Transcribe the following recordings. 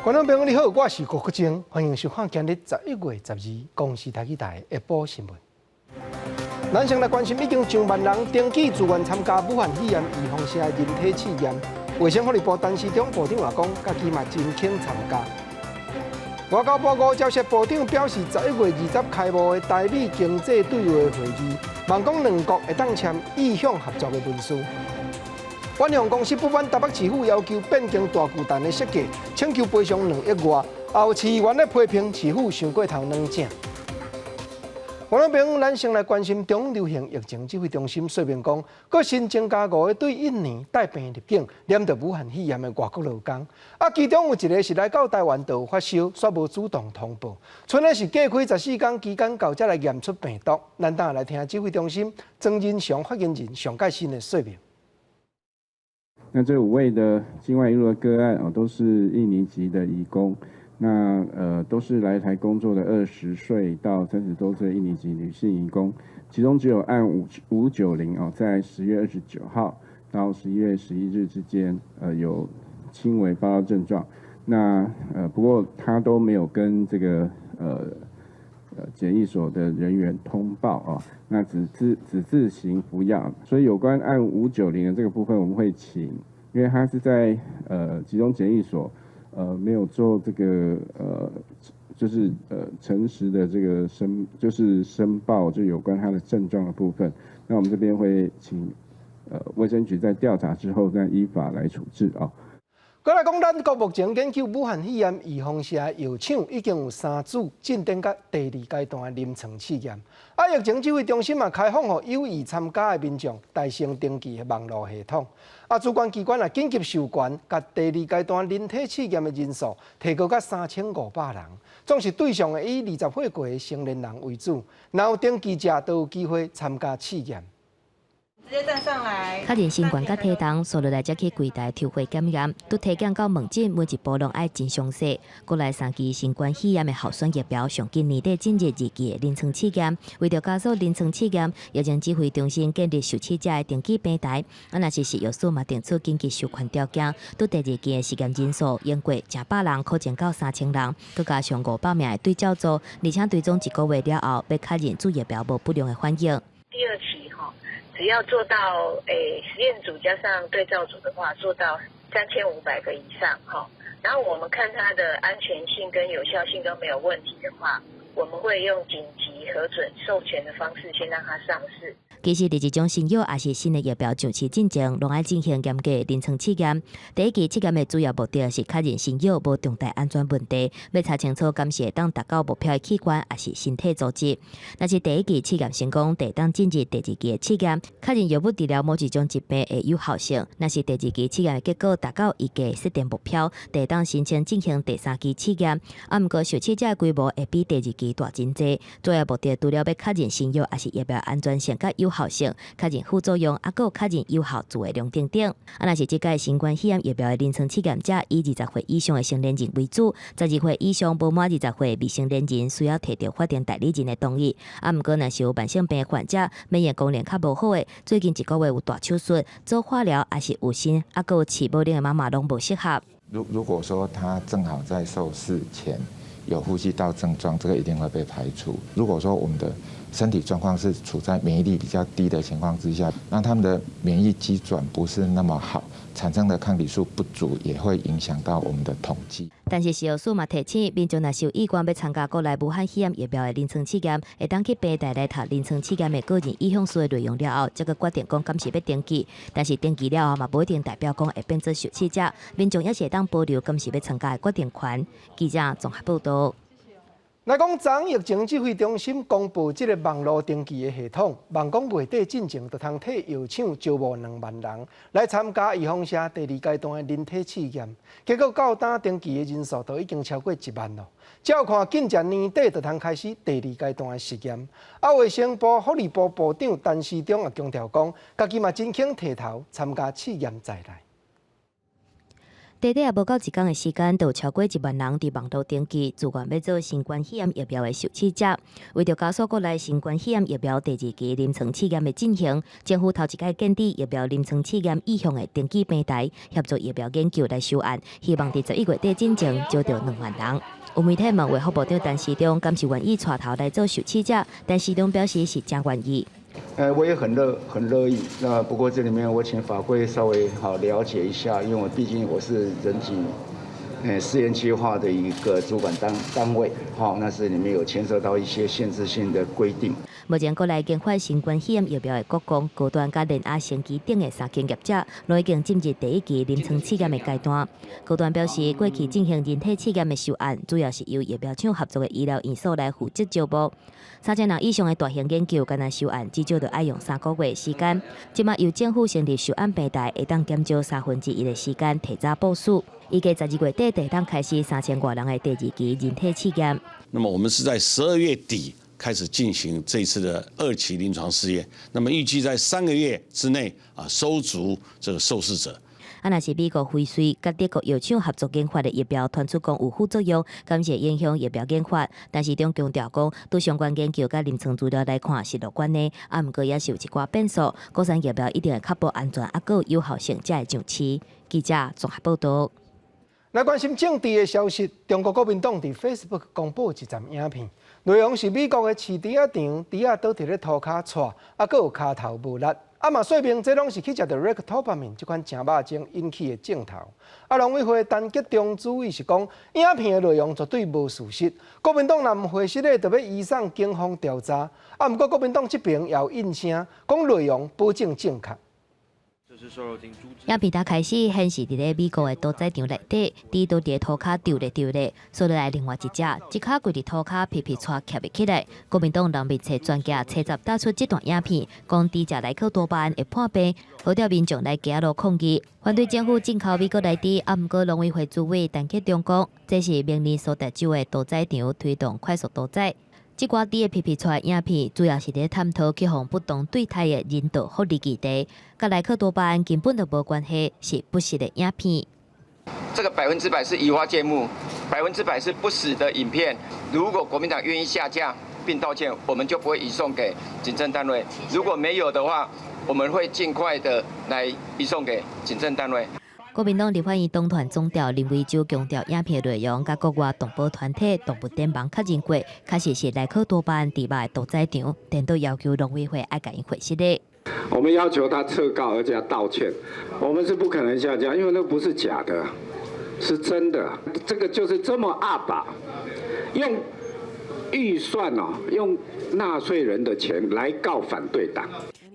觀眾朋友你好，我是郭國晶，歡迎收看今日11月12公視台語台的下晡新聞。咱先來關心已經上萬人登記自願參加武漢肺炎預防射人體試驗，衛生福利部陳時中部長也講，家己嘛真肯參加。外交部吳釗燮部長表示，11月20開幕的台美經濟對話會議，望講兩國會當簽意向合作的文書。遠雄公司不滿台北市府要求變更大巨蛋的設計，請求賠償2億外，也有市議員咧批評市府傷過頭軟正。觀眾朋友，咱先來關心中央流行疫情指揮中心說明講，閣新增加五個對印尼帶病入境、染著武漢肺炎的外國勞工，啊，其中有一個是來到台灣就有發燒，煞無主動通報。賰的是過開14天期間到才來驗出病毒。咱等下來聽指揮中心莊人祥發言人上蓋新的說明。那這五位的境外移入的個案啊，都是印尼籍的移工。那都是來台工作的20歲到30多歲印尼籍女性移工，其中只有案590哦，在10月29號到11月11日之間，有輕微發燒症狀。那不過他都沒有跟這個檢疫所的人員通報啊，那只自行服藥。所以有關案五九零的這個部分，我們會請，因為他是在集中檢疫所。沒有做這個就是誠實的這個就是申報就有關他的症狀的部分。那我們這邊會請衛生局在調查之後再依法來處置啊。閣來講，咱國目前研究武漢肺炎預防射藥廠已經有三組進展到第二階段的臨床試驗。啊，疫情指揮中心嘛開放予有意參加的民眾代先登記的網路系統。啊，主管機關也緊急授權，共第二階段人體試驗的人數提高到3500人，總是對象會以20歲過的成年人為主，若有登記者都有機會參加試驗。直接站上來。確認身懸佮體重，紲落來才去櫃台抽血檢驗。拄體檢到門診，每一步攏愛真詳細。國內三劑新冠肺炎的候選疫苗上緊年底進入二期的臨床試驗，為著加速臨床試驗，疫情指揮中心建立受試者的登記平台。啊，若是食藥署嘛定出緊急授權條件，拄第二期的試驗人數經過成百人擴增到3000人，閣加上500名的對照組，而且追蹤一個月了後，欲確認注疫苗無不良的反應。第二期哈，只要做到實驗組加上對照組的話，做到3500個以上哈，然後我們看它的安全性跟有效性都沒有問題的話，我們會用緊急核准授權的方式先讓它上市。其實，佇一種新藥抑是新的疫苗上市進前，攏愛進行嚴格臨床試驗。第一期試驗的主要目的是確認新藥無重大安全問題，欲查清楚敢是會當達到目標的器官抑是身體組織。若是第一期試驗成功，就會當進入第二期的試驗，確認藥物治療某一種疾病的有效性。若是第二期試驗的結果達到預計設定目標，就會當申請進行第三期試驗。啊，毋過受試者的規模會比第二期大真濟。主要目的除了欲確認新藥抑是疫苗安全性佮有效性，確認副作用，抑閣有確認有效自費量等等。啊，若是這擺新冠肺炎疫苗的臨床試驗者以20歲以上的成年人為主，12歲以上無滿20歲未成年人需要提著法定代理人的同意。啊，毋過若是有慢性病患者，免疫功能較無好的，最近一個月有大手術、做化療，抑是有身，抑閣有飼母奶的媽媽攏無適合。如果說他正好在受試前有呼吸道症狀，這個一定會被排除。如果說我們的身體狀況是處在免疫力比較低的情況之下，那他們的免疫機轉不是那麼好，產生的抗體數不足，也會影響到我們的統計。但是食藥署嘛提醒，民眾若是有意願欲參加國內武漢肺炎疫苗的臨床試驗，會當去平台來讀臨床試驗的個人意向書的內容了後，才閣決定講敢是欲登記。但是登記了後嘛，無一定代表講會變做受試者，民眾也是會當保留敢是欲參加的決定權。記者綜合報道。來講，昨疫情指揮中心公布這个網路登記的系統，望講月底進前就通替藥廠招募2萬人來參加預防射第二階段的人體試驗。結果到今登記的人數都已經超過1萬咯。照看緊才年底就通開始第二階段的實驗。啊，衛生部福利部部長陳時中也強調講，家己嘛真肯提頭參加試驗在內。短短也無夠一工的時間，就有超過1萬人佇網路登記，自願欲做新冠肺炎疫苗的受試者。為著加速國內新冠肺炎疫苗第二期臨床試驗的進行，政府頭一擺建置疫苗臨床試驗意向的登記平台，協助疫苗研究來收案，希望佇11月底進前招著2萬人。有媒體問衛福部長陳時中，敢是願意帶頭來做受試者？陳時中表示是誠願意。我也很樂意。那不過這裡面我請法規稍微好了解一下，因為我畢竟我是人體試驗計劃的一個主管單位，好，那是裡面有牽涉到一些限制性的規定。目前國內研發新冠肺炎疫苗的國光、高端佮聯亞生技等的三間業者，攏已經進入第一期臨床試驗的階段。高端表示，過去進行人體試驗的收案，主要是由疫苗廠合作的醫療院所來負責招募。3000人以上的大型研究，干焦收案至少著愛用3個月時間。這馬由政府成立收案平台，會當減少1/3的時間提早部署。預計12月底會當開始3000外人的第二期人體試驗。那麼我們是在12月底開始進行這次的二期臨床試驗，那麼預計在3個月之內啊收足這個受試者。啊，若是美國輝瑞佮德國藥廠合作研發的疫苗傳出講有副作用，敢是會影響疫苗研發？陳時中強調講，對相關研究佮臨床資料來看是樂觀的，啊，毋過也是有一寡變數。國產疫苗一定會確保安全，抑閣有有效性，才會上市。記者綜合報道。來關心政治的消息，中國國民黨佇 Facebook 公布一站影片，內容是美國的飼豬仔場，豬仔倒佇咧塗跤掣，啊，閣有跤頭無力，啊嘛說明這攏是去食著 Ractopamine 這款誠肉精引起的症頭。啊，農委會陳吉仲主委是講，影片的內容絕對無事實。國民黨若毋回實咧，就欲移送警方調查。啊，毋過國民黨這邊也有應聲，講內容保證正確。影片開始顯示佇咧美國的屠宰場內底，豬都佇塗跤丟咧丟咧，紲落來另外一隻，這跤跪佇塗跤皮皮掣徛袂起來。國民黨人面冊專家冊集打出這段影片，講豬食萊克多巴胺會破病，號召民眾來街路抗議，反對政府進口美國來豬。啊，毋過農委會主委陳吉仲講，這是明尼蘇達州的屠宰場推動快速屠宰。這寡豬的皮皮掣影片，主要是咧探討去予不當對待的人道福利議題，佮萊克多巴胺根本就無關係，是不實的影片。這個100%是移花接木，100%是不實的影片。如果國民黨願意下架並道歉，我們就不會移送給警政單位；如果沒有的話，我們會盡快的來移送給警政單位。國民黨立法院黨團總召林為洲強調，影片內容佮國外動保團體動物聯盟確認過，確實是萊克多巴胺豬肉的屠宰場，顛倒要求農委會愛共𪜶回實的。我們要求他撤告，而且要道歉。我們是不可能下架，因為那不是假的，是真的。這個就是這麼鴨霸，用預算哦，用納稅人的錢來告反對黨。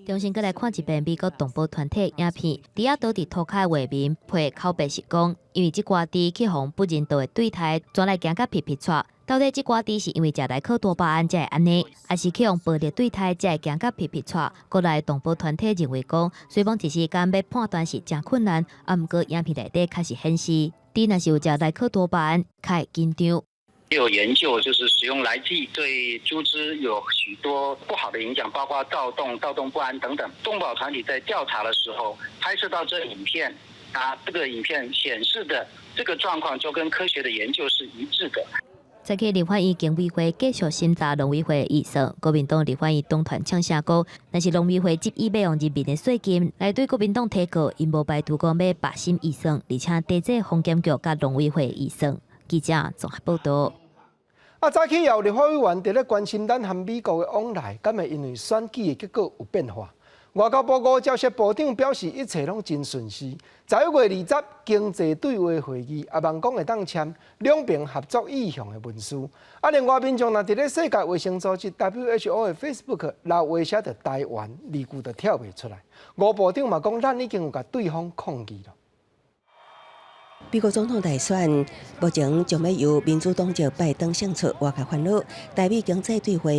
重新閣來看一遍美國動保團體影片，豬仔倒佇塗跤畫面配口白是講，因為這寡豬去予不人道的對待，轉來驚甲皮皮掣。到底這寡豬是因為食萊克多巴胺才會按呢，抑是去予暴力對待才會驚甲皮皮掣？國內動保團體認為講，雖罔一時間欲判斷是誠困難，啊，毋過影片內底確實顯示，豬若是有食萊克多巴胺，較會緊張。有研究，就是使用萊劑對豬隻有許多不好的影響，包括躁動、躁動不安等等。動保團體在調查的時候拍攝到這影片，啊，這個影片顯示的這個狀況就跟科學的研究是一致的。再去立法院經委會繼續審查農委會預算，國民黨立法院黨團嗆聲講，若是農委會執意欲用人民的稅金來對國民黨提告，𪜶無排除講欲罷審預算，而且抵制防檢局佮農委會預算。記者綜合報道。啊，早起有立法委員佇咧關心咱和美國的往來，敢會因為選舉的結果有變化？外交部吳釗燮部長表示，一切攏真順利。11月20經濟對話會議，也望講會當簽兩邊合作意向的文書。啊，另外民眾若佇咧世界衛生組織 WHO 的 Facebook 留話寫著台灣字句就跳袂出來。吳部長嘛講，咱已經有共對方抗議了。美國總統大選目前將欲由民主黨籍拜登勝出，外界煩惱台美經濟對話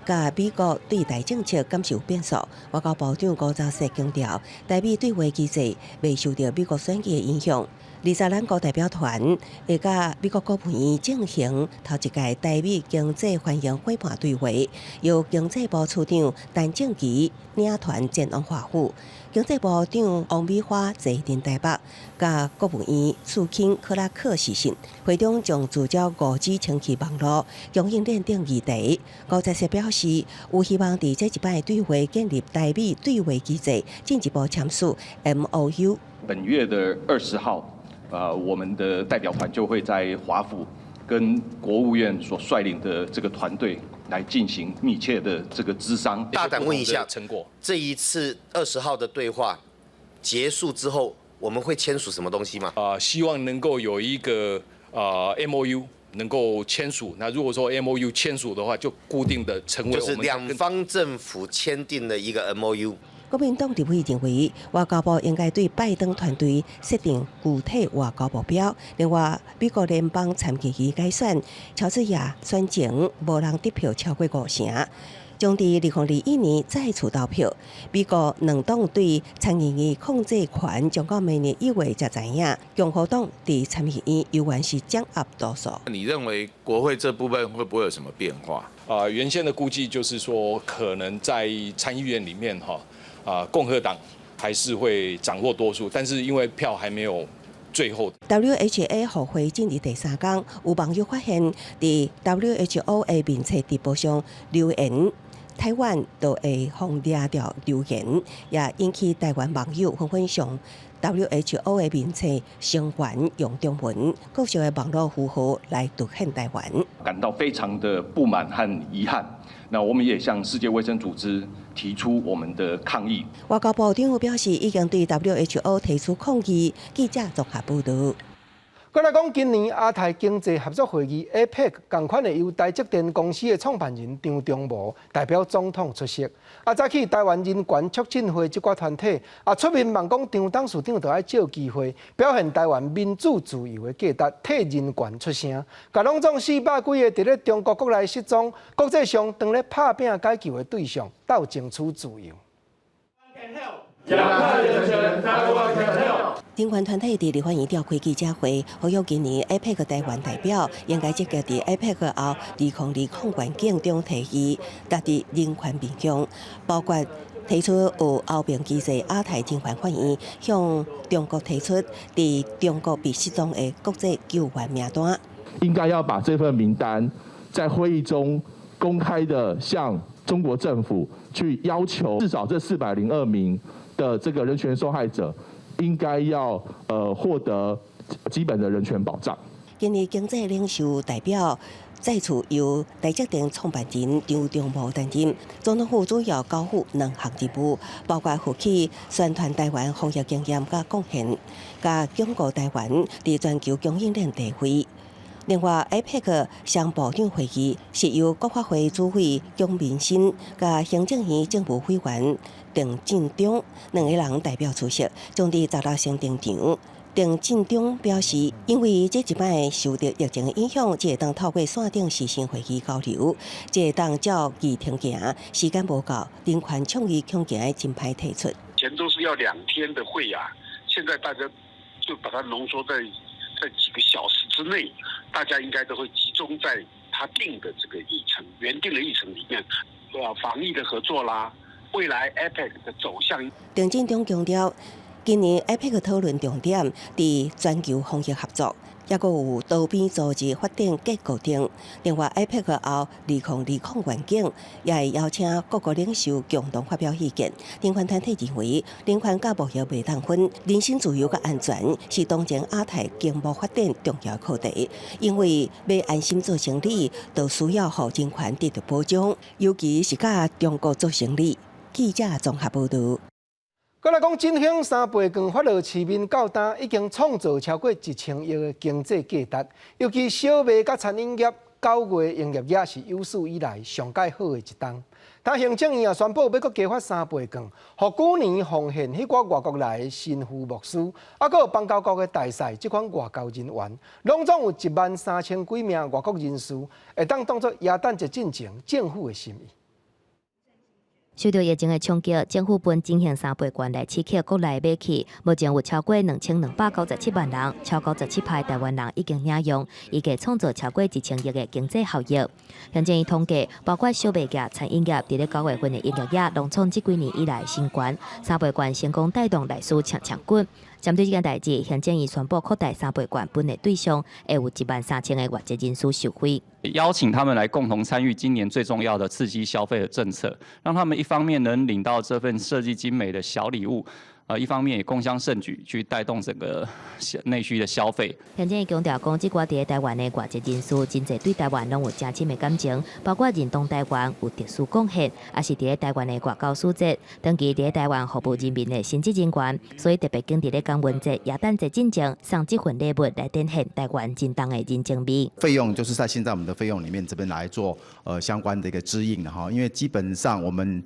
佮美國對台政策敢是有變數。外交部長吳釗燮強調，台美對話機制袂受著美國選舉的影響。二十咱國代表團會佮美國國務院進行頭一屆台美經濟繁榮夥伴對話，由經濟部次長陳正祺領團前往華府。經濟部長王美花坐鎮台北，佮國務院次卿克拉克視訊，會中將聚焦5G 充氣網路、供應鏈等議題。吳釗燮表示，有希望佇這一擺對話建立台美對話機制，進一步簽署 MOU。本月的20號，我們的代表團就會在華府跟國務院所率領的這個團隊來進行密切的這個諮商。大膽問一下，成果，這一次20號的對話結束之後，我們會簽署什麼東西嗎？啊，希望能夠有一個MOU 能夠簽署。那如果說 MOU 簽署的話，就固定的成為就是兩方政府簽訂的一個 MOU。國民黨立委認為，外交部應該對拜登團隊設定具體外交目標。另外，美國聯邦參議院改選，喬治亞選情無人得票超過五成，將佇2021年再次投票。美國兩黨對參議院控制權將到明年1月才知影。共和黨佇參議院猶原是掌握多數。你認為國會這部分會不會有什麼變化？啊，原先的估計就是說，可能在參議院裡面哈。啊，共和黨還是會掌握多數，但是因為票還沒有最後。 WHA 復會進入第三天，有網友發現，佇 WHO 的面冊直播上留言，台灣都會予掠著留言，也引起台灣網友紛紛上 WHO 的面冊聲援用中文、各式的網路符號來凸顯台灣，感到非常的不滿和遺憾。那我們也向世界衛生組織提出我們的抗議。外交部長表示，已經對 WHO 提出抗議。記者綜合報導。過來講，今年亞太經濟合作會議 APEC 仝款會由台積電公司的創辦人張忠謀代表總統出席。啊，早起台灣人權促進會這寡團體啊出面問講，張董事長著愛藉機會表現台灣民主自由的價值，替人權出聲。共攏總400幾个佇咧中國國內失蹤，國際上當咧拍拚解救的對象，鬥爭取自由。亞太人權，Taiwan can help。人權團體佇立法院召開記者會，呼籲今年 APEC 台灣代表應該積極佇 APEC 後2020願景中提議，達至人權面向，包括提出有歐盟機制亞太人權法院向中國提出佇中國被失蹤的國際救援名單。應該要把這份名單在會議中公開的向中國政府去要求，至少這402名的這個人權受害者應該要獲得基本的人權保障。今年經濟領袖代表再次由台積電創辦人張忠謀擔任。總統府主要交付兩項任務，包括負起宣傳台灣防疫經驗佮貢獻，佮鞏固台灣佇全球供應鏈地位。另外，APEC 雙部長會議是由國發會主委龔明鑫佮行政院政務委員鄧進忠兩個人代表出席，將佇16先登場。鄧進忠表示，因為這一擺受著疫情影響，只會當透過線頂視訊會議交流，才會當照議程行，時間無夠，人權倡議恐驚真歹提出。前都是要2天的會啊，現在大家就把它濃縮在幾個小時之內，大家應該都會集中在他定的這個議程，原定的議程裡面，啊，防疫的合作啦，未來 APEC 的走向。鄧進忠強調，今年 APEC 討論重點佇全球防疫合作，抑閣有多邊組織發展結構等。另外，APEC 後2020願景也會邀請各國領袖共同發表意見。人權團體認為，人權佮貿易袂當分，人身自由佮安全是當前亞太經貿發展重要課題。因為欲安心做生理，就需要予人權得到保障，尤其是佮中國做生理。記者綜合報導。閣來講，振興三倍券發落市民到今已經創造超過1000億的經濟價值，尤其小賣佮餐飲業9月營業額是有史以來上蓋好的一冬。但行政院也宣布欲閣加發三倍券，予舊年奉獻彼寡外國來的神父牧師，啊，閣有邦交國的大使這款外交人員，攏總有1萬3千幾名外國人士，會當當做耶誕節進前政府的心意。受著疫情的衝擊，政府分振興三倍券來刺激國內買氣。目前有超過2297萬人，超過17%台灣人已經領用，預計創造超過1000億的經濟效益。行政院統計，包括小賣業、餐飲業，佇咧9月份的營業額，攏創這幾年以來新高。三倍券成功帶動內需搶搶滾。針對這件代誌，行政院宣布擴大三倍券分的對象，會有1萬3千个外籍人士受惠。邀請他們來共同參與今年最重要的刺激消費的政策，讓他們一方面能領到這份設計精美的小禮物，一方面也共襄盛舉，去帶動整個內需的消費。行政院強調講，這寡佇咧台灣的外籍人士，真濟對台灣攏有誠深的感情，包括認同台灣有特殊貢獻，抑是佇咧台灣的外交使節，長期佇咧台灣服務人民的神職人員，所以特別揀佇咧感恩節、耶誕節進前送這份禮物來展現台灣真重的人情味。費用就是在現在我們的費用裡面，這邊來做相關的一個支應的哈，因為基本上我們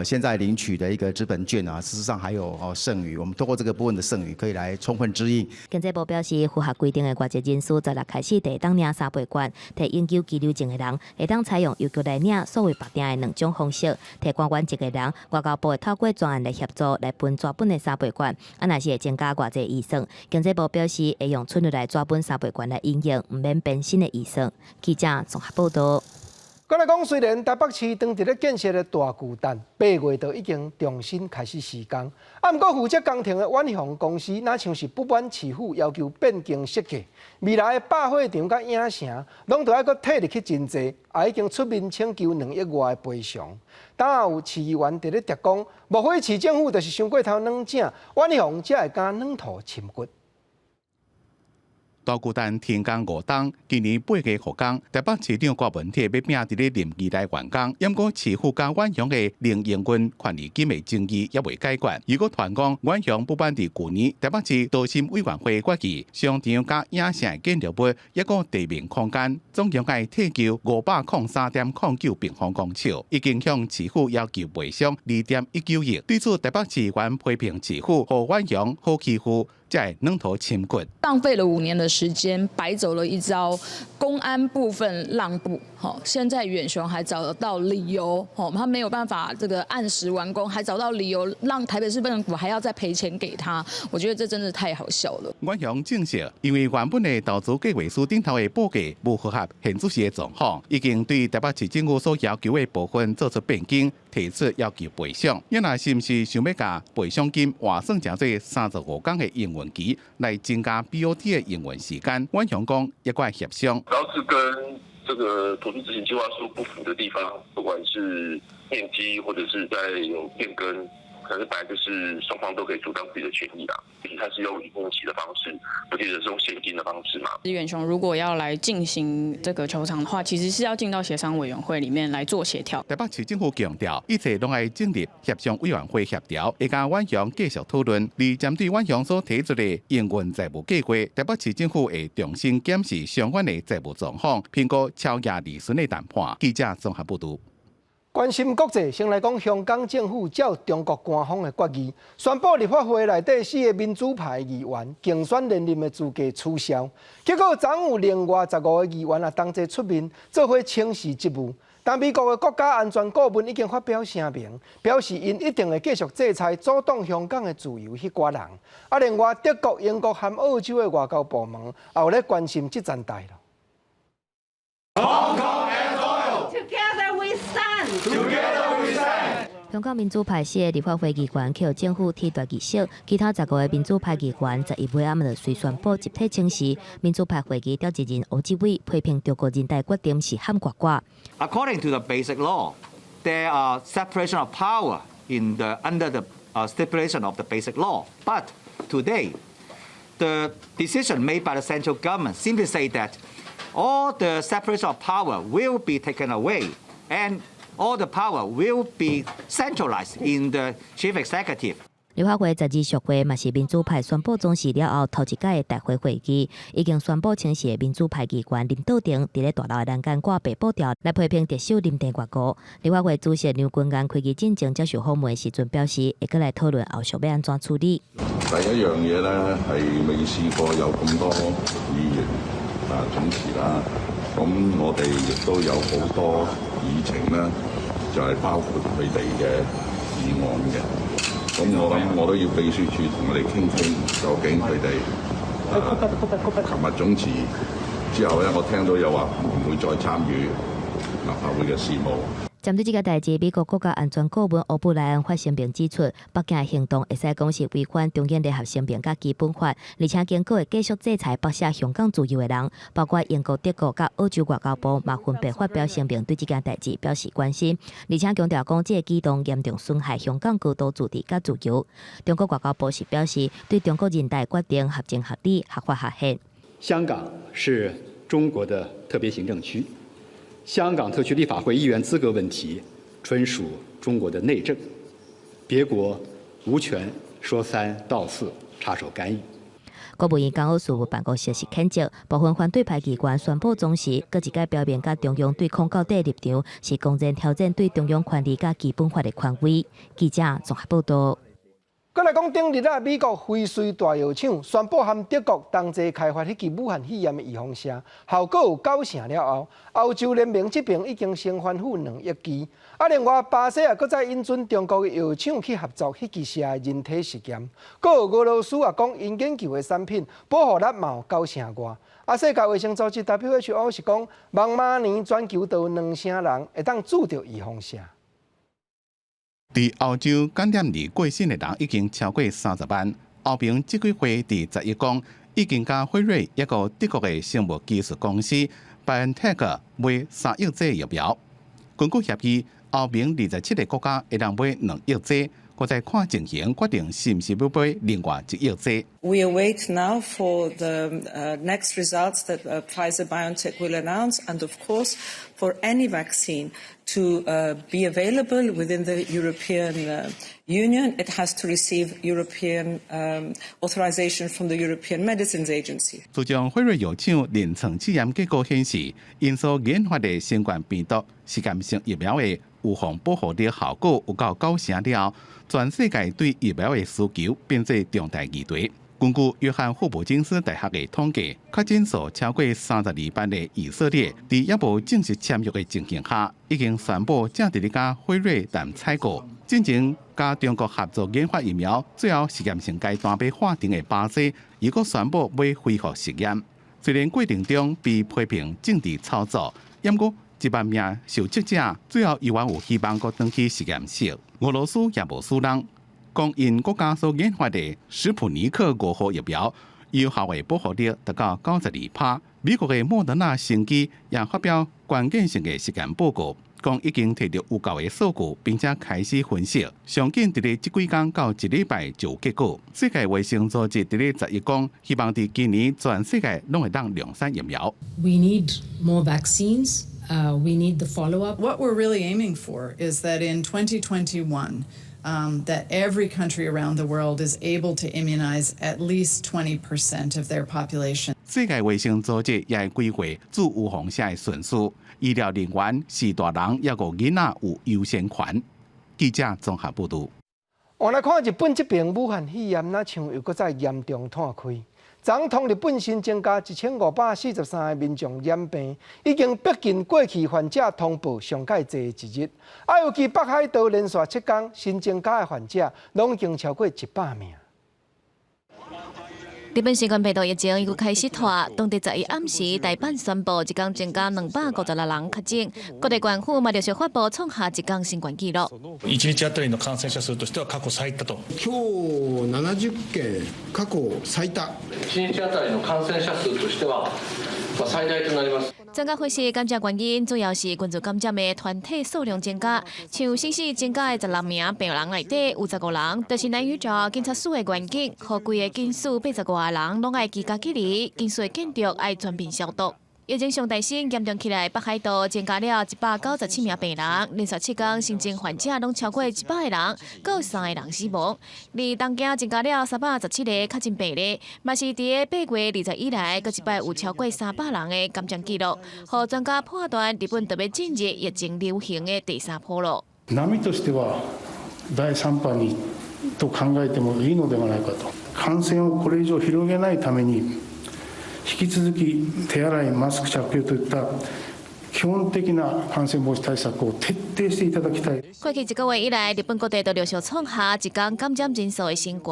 現在領取的一個紙本券啊，事實上還有剩餘，我們透過這個部分的剩餘，可以來充分支應。經濟部表示，符合規定的外籍人士，十六開始就會當領三倍券，提永久居留證的人，會當採用郵局來領數位綁定的兩種方式。提官員籍的人，外交部會透過專案來協助來分紙本的三倍券。啊，若是會增加偌濟預算，經濟部表示會用存落來紙本三倍券來應用，毋免編新的預算。記者綜合報道。閣來講，雖然台北市當佇咧建設的大巨蛋8月就已經重新開始施工，啊，毋過負責工程的遠雄公司，若像是不滿市府要求變更設計，未來的百貨場佮影城，攏著愛閣退入去真濟，也已經出面請求2億外的賠償。當有市議員佇咧諜講，莫非市政府就是傷過頭軟正，遠雄才會敢軟塗深掘。大巨蛋停工5冬，今年8月復工。台北市長柯文哲欲拼佇咧任期內完工，毋過市府佮遠雄的零營運權利金的爭議猶未解決。如果傳講遠雄不滿佇舊年台北市都審委員會決議，商場佮影城的建築物抑閣地面空間，總共愛退勼503.09平方公尺，已經向市府要求賠償2.19億。對此，台北市議員批評市府予遠雄好欺負，才會軟塗深掘。浪費了5年的時間，白走了一遭，公安部分讓步，好，現在遠雄還找得到理由，哦，他沒有辦法這個按時完工，還找到理由讓台北市政府還要再賠錢給他，我覺得這真的太好笑了。遠雄證實，因為原本的投資計劃書頂頭的報價無符合現時的狀況，已經對台北市政府所要求的部分做出變更，提出要求賠償。伊若是毋是想欲共賠償金換算成做35工的營運期，來增加 BOT 的營運時間？遠雄講猶閣愛協商。主要是跟這個土地執行計劃書不符的地方，不管是面積或者是在有變更，可是本來就是雙方都可以主張自己的權益啦。他是用營運期的方式，不見得是用現金的方式嘛。遠雄如果要來進行這個球場的話，其實是要進到協商委員會裡面來做協調。台北市政府強調，一切攏愛進入協商委員會協調，會佮遠雄繼續討論。而針對遠雄所提出的營運債務計劃，台北市政府會重新檢視相關的債務狀況，評估超額利潤的談判。記者綜合報導。關心國際，先來講香港政府照中國官方的決議，宣布立法會內底四個民主派議員競選連任的資格取消。結果，昨有另外15個議員啊，同齊出面做伙請辭職務。但美國的國家安全顧問已經發表聲明，表示𪜶一定會繼續制裁阻擋香港的自由彼寡人。啊，另外德國、英國和澳洲的外交部門也有咧關心這層代咯。 Hong Kong and oil. Together we stand. Together we stand. 香港民主派四个立法會議員予政府撤奪議席，其他15個民主派議員11尾暗就隨宣布集體請辭。民主派會議召集人胡志偉批評中國人大決定是喊呱呱。 According to the basic law, there are separation of power in the under the stipulation of the basic law. But today, the decision made by the central government simply say that all the separation of power will be taken away and all the power will be centralized in the chief executive. 立法會十二屬會嘛是民主派宣布總辭了後頭一屆的大會會議，已經宣布請辭的民主派議員林道廷，佇咧大樓的欄杆掛白布條來批評特首林鄭月娥。立法會主席梁君彥開議進前接受訪問時陣表示，會閣來討論後續欲按怎處理。第一樣嘢咧係未試過有咁多議員啊總辭啦，咁我哋亦都有好多議程咧，就係包括佢哋嘅議案嘅。咁我諗我都要秘書處同我哋傾傾，究竟佢哋琴日總辭之後咧，我聽到又話唔會再參與立法會嘅事務。針對這个代誌，美國國家安全顧問歐布萊恩發聲明指出，北京的行動會使講是違反中英聯合聲明佮基本法，而且警告會繼續制裁剝削香港自由的人，包括英國、德國佮澳洲外交部嘛分別發表聲明，對這件代誌表示關心，而且強調講這个舉動嚴重損害香港高度自治佮自由。中國外交部是表示，對中國人大決定合情合理、合法合憲。香港是中國的特別行政區。香港特區立法會議員資格問題純屬中國的內政，別國無權說三道四、插手干預。國務院港澳事務辦公室是譴責部分反對派機關宣布總辭，閣一擺表明佮中央對抗到底立場，是公然挑戰對中央權力佮基本法的權威。記者綜合報道。閣來講，頂日啊，美國輝瑞大藥廠宣布和德國同齊開發彼支武漢肺炎的預防射，效果有九成了後，歐洲聯盟這邊已經先頒付2億劑。啊，另外巴西也閣再引進中國的藥廠去合作彼支射的人體實驗。閣有俄羅斯也講，𪜶研究的產品保護力嘛有九成外。啊，世界衛生組織 WHO 是講，望明年全球都有2成人會當注著預防射。佇歐洲感染而過身的人已經超過30萬。歐盟執委會佇11講，已經佮輝瑞一個德國的生物技術公司 BioNTech 買3億劑疫苗。根據協議，歐盟27個國家會當買2億劑，閣再看情形決定是毋是欲買另外1億劑。 We await now for the next results that Pfizer BioNTech will announce, and of course for any vaccine to be available within the European Union, it has to receive European authorization from the European Medicines Agency. 自從輝瑞藥廠臨床試驗結果顯示，𪜶所研發的新冠病毒實驗性疫苗的預防保護力效果有夠九成了後，全世界對疫苗的需求變做重大議題。根據約翰霍普金斯大學的統計，確診數超過32萬的以色列，佇猶無正式簽約的情形下，已經宣布正佇咧佮輝瑞談採購。進前佮中國合作研發疫苗，最後實驗性階段欲喊停的巴西，又閣宣布欲恢復實驗。雖然過程中被批評政治操作，毋過1萬名受測者最後猶原有希望閣轉去實驗室。俄羅斯也無輸人。講𪜶國家所研發的史普尼克5號疫苗，有效的保護力達到92%。美國的莫德納生技也發表關鍵性的實驗報告，講已經提著有效的數據，並且開始分析。上緊佇咧這幾工到一禮拜就有結果。世界衛生組織佇咧11講，希望佇今年全世界攏會當量產疫苗。 We need more vaccines. We need the follow-up. What we're really aiming for is that in 2021, that every country around the world is able to immunize at least 20% of their population. 世界衛生組織也會規劃注預防射的順序，醫療人員是大人抑閣囡仔有優先權。記者綜合報導。我來看日本這邊武漢肺炎，若像又閣再嚴重湠開。昨昏日本新增加1543個民眾染病，已經逼近過去患者通報上蓋濟的一日。啊，尤其北海道連續7天新增加的患者，攏已經超過100名。日本新冠病毒疫情又開始湠，當地11暗時，大阪宣布一工增加256人確診，各地縣府嘛陸續發布創下一工新冠紀錄。一日当たりの感染者数としては過去最多と。今日70件過去最多。一日当たりの感染者数としては最大となります。專家分析，感染原因主要是群聚感染的團體數量增加，像新增增加的16名病人內底有15人，就是南宇找警察署的員警，予規个警署80外人攏愛居家隔離，警署的建築愛全面消毒。疫情上大新嚴重起來，北海道增加了197名病人，連續7天新增患者攏超過100個人，閣有3個人死亡。而東京增加了317個確診病例，嘛是佇個8月20以來，閣一擺有超過300人的感染記錄，予專家判斷日本著欲進入疫情流行的第三波囉。波としては第三波にと考えてもいいのではないかと。感染をこれ以上広げないために、引き続き手洗い、マスク着用といった基本的な感染防止対策を徹底していただきたい。過去一個月以來，日本各地都陸續創下一工感染人數的新高。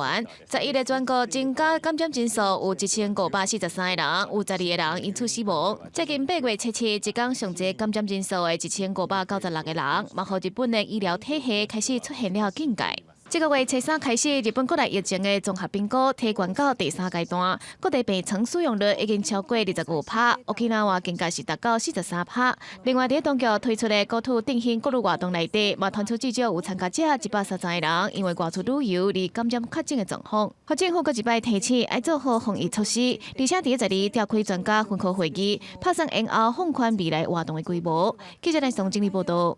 11日全國增加感染人數有1543個人，有12個人因此死亡。接近8月7日，一工上濟感染人數的1596個人，嘛予日本的醫療體系開始出現了警戒。這個月初三開始，日本國內疫情的綜合評估提懸到第三階段，各地病床使用率已經超過25趴，沖縄更加是達到43趴。另外，佇當局推出的國土振興各類活動內底，嘛傳出至少有參加者130個人因為外出旅遊而感染確診的狀況。政府閣一擺提醒愛做好防疫措施，而且佇12召開專家分科會議，拍算延後放寬未來活動的規模。記者來從整理報道。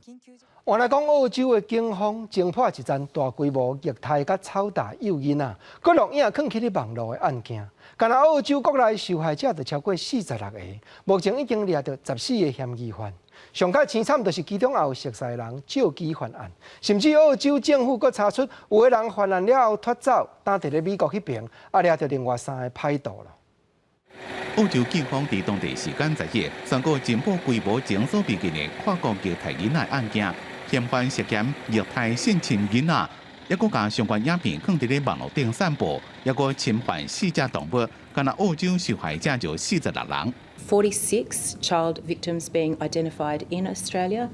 原來講澳洲的警方偵破一樁大規模虐待佮抽打幼囡仔，閣錄影囥起佇網路的案件。干焦澳洲國內受害者就超過46個，目前已經掠著14個嫌疑犯。上較凄慘就是其中也有熟似人借機犯案，甚至澳洲政府閣查出有的人犯案了後脫走，儋佇咧美國彼爿，啊掠著另外三个歹徒啦。澳洲警方佇當地時間10日宣布偵破規模前所未見的跨國虐待囡仔案件。嫌犯涉嫌虐待性侵囡仔，抑閣共相關影片放佇咧網路頂散布，抑閣侵犯四隻動物，干焦澳洲受害者就46人。 46 child victims being identified in Australia.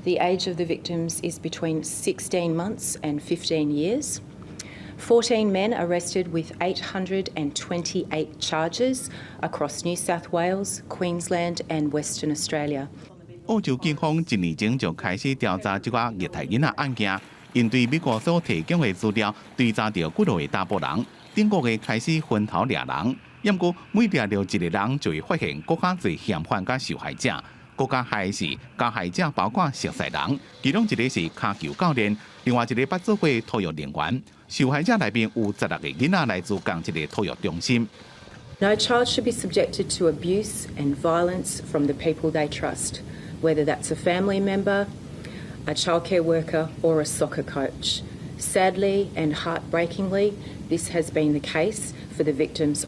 The age of the victims is between 16 months and 15 years. 14 men arrested with 828 charges across New South Wales, Queensland and Western Australia. 澳洲警方一年前就開始調查這個虐待囡仔案件，𪜶對美國所提供的資料追查著幾落个查埔人，頂個月開始分頭掠人，毋過每掠著一個人就會發現閣較濟嫌犯佮受害者，閣較害是加害者包括熟似人，其中一個是跤球教練，另外一個捌做過托育人員。受害者內面有16個囡仔來自仝一个托育中心。 No child should be subjected to abuse and violence from the people they trust, whether that's a family member, a childcare worker, or a soccer coach. Sadly and heartbreakingly, this has been the case for the victims.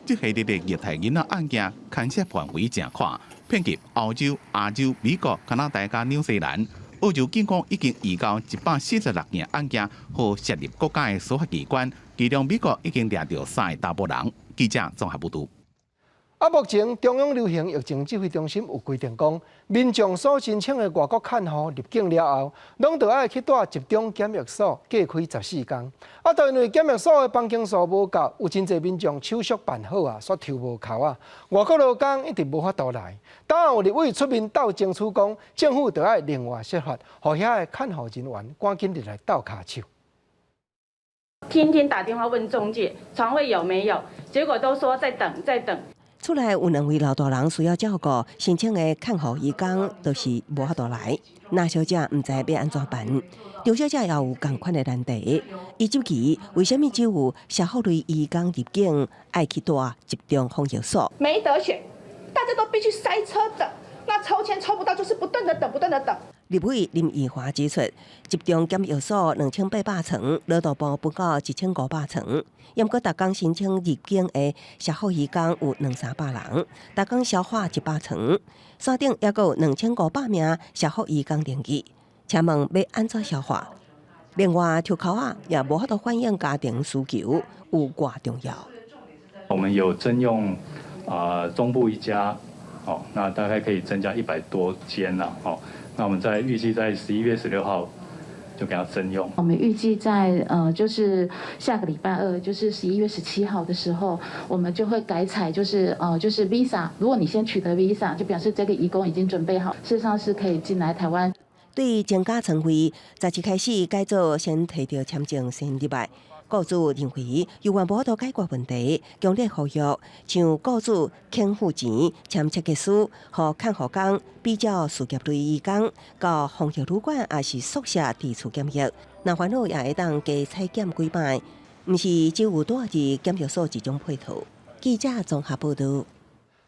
這系列的虐待囡仔案件牽涉範圍誠闊，遍及歐洲、亞洲、美國、加拿大佮紐西蘭。澳洲警方已經移交146件案件予涉入國家的司法機關，其中美國已經掠著三个查埔人。記者綜合報導。啊，目前中央流行疫情指揮中心有規定講，民眾所申請的外國看護入境了後，攏著愛去蹛集中檢疫所隔開14工。啊，就因為檢疫所的房間數無夠，有真濟民眾手續辦好啊，煞抽無釦啊。外國勞工一直無法度來。當有立委出面鬥爭取講，政府著愛另外設法，予遐个看護人員趕緊入來鬥跤手。天天打電話問中介床位有沒有，結果都說在等，在等。厝內有兩位老大人需要照顧，申請的看護移工都是無法度來。那小姐毋知欲按怎辦，張小姐也有仝款的難題。伊質疑為啥物只有社福類移工入境愛去蹛集中防疫所？沒得選，大家都必須塞車等。那抽籤抽不到，就是不斷的等，不斷的等。立委林奕華指出，集中檢疫所2800床，勞動部分到1500床。毋過，逐工申請入境的社福移工有兩三百人，逐工消化100床，山頂猶閣有2500名社福移工登記，請問欲按怎消化？另外，抽鬮仔也無法度反映家庭需求，有偌重要。我們有徵用啊中部一家，哦，那大概可以增加100多間啦，哦，那我們在預計在11月16號就給他徵用。我們預計在就是下個禮拜二，就是11月17號的時候，我們就會改採，就是 Visa。如果你先取得 Visa，就表示這個移工已經準備好，事實上是可以進來台灣。對增加床位，十七開始改做先提著簽證先入來。雇主認為猶原無法度解決問題，強烈呼籲像雇主肯付錢簽切結書，予看護工比照事業類移工到防疫旅館抑是宿舍佇厝檢疫，若煩惱也會當加採檢幾擺，毋是只有蹛佇檢疫所這種配套。記者綜合報導。